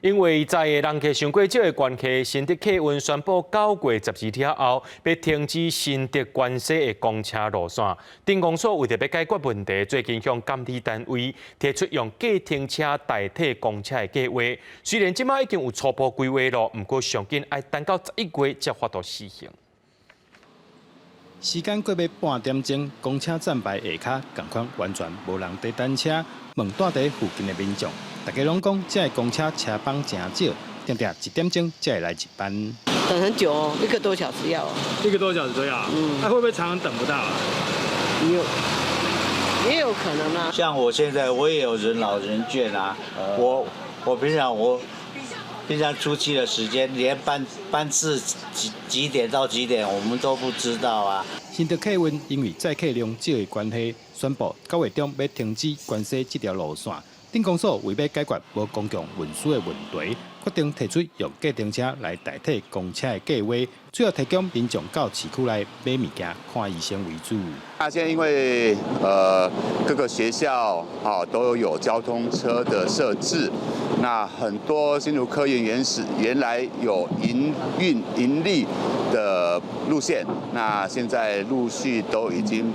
因為載的人客傷過少的關係，新竹客運宣布9月12了後，欲停止新竹關西的公車路線。鎮公所為著欲解決問題，最近向監理單位提出用計程車代替公車的計劃。雖然這馬已經有初步規劃囉，毋過上緊愛等到11月才有法度實行。時間過欲半點鐘，公車站牌下跤仝款完全無人佇等車。問蹛佇附近的民眾，大家攏講這个公車車班誠少，定定1點鐘才會來一班。等很久哦，一個多小時要。一個多小時都要。嗯。那會不會常常等不到啊？有，也有可能啊。像我現在我也有人老人券啊，我平常出去的時間，連班次幾點到幾點，我們都不知道啊。新竹客運因為載客量少的關係，宣布9月中欲停止關西這條路線。鎮公所為欲解決無公共運輸的問題，決定提出用計程車來代替公車的計劃，主要提供民眾到市區內買物件、看醫生為主。那現在因為各個學校啊都有交通車的設置，那很多新竹客運原始原來有營運盈利的路線，那現在陸續都已經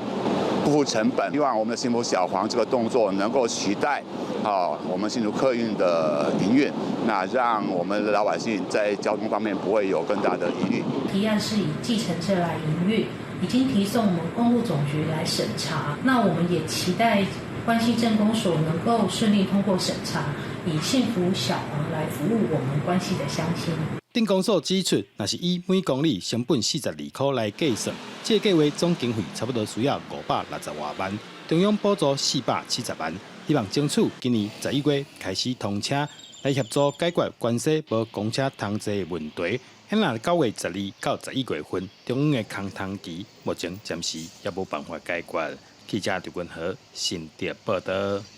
不敷成本。希望我們的幸福小黃這個動作能夠取代啊我們新竹客運的營運，那讓我們的老百姓在交通方面不會有更大的疑慮。提案是以計程車來營運，已經提送我們公路總局來審查。那我們也期待關西鎮公所能夠順利通過審查，以幸福小黃來服務我們關西的鄉親。鎮公所指出，若是以每公里成本42塊來計算，這個計劃總經費差不多需要560外萬，中央補助470萬。希望爭取今年11月開始通車，來協助解決關西無公車通坐的問題。若9月12到11月份中央的空窗期，目前暫時猶無辦法解決。記者劉文和新竹報導。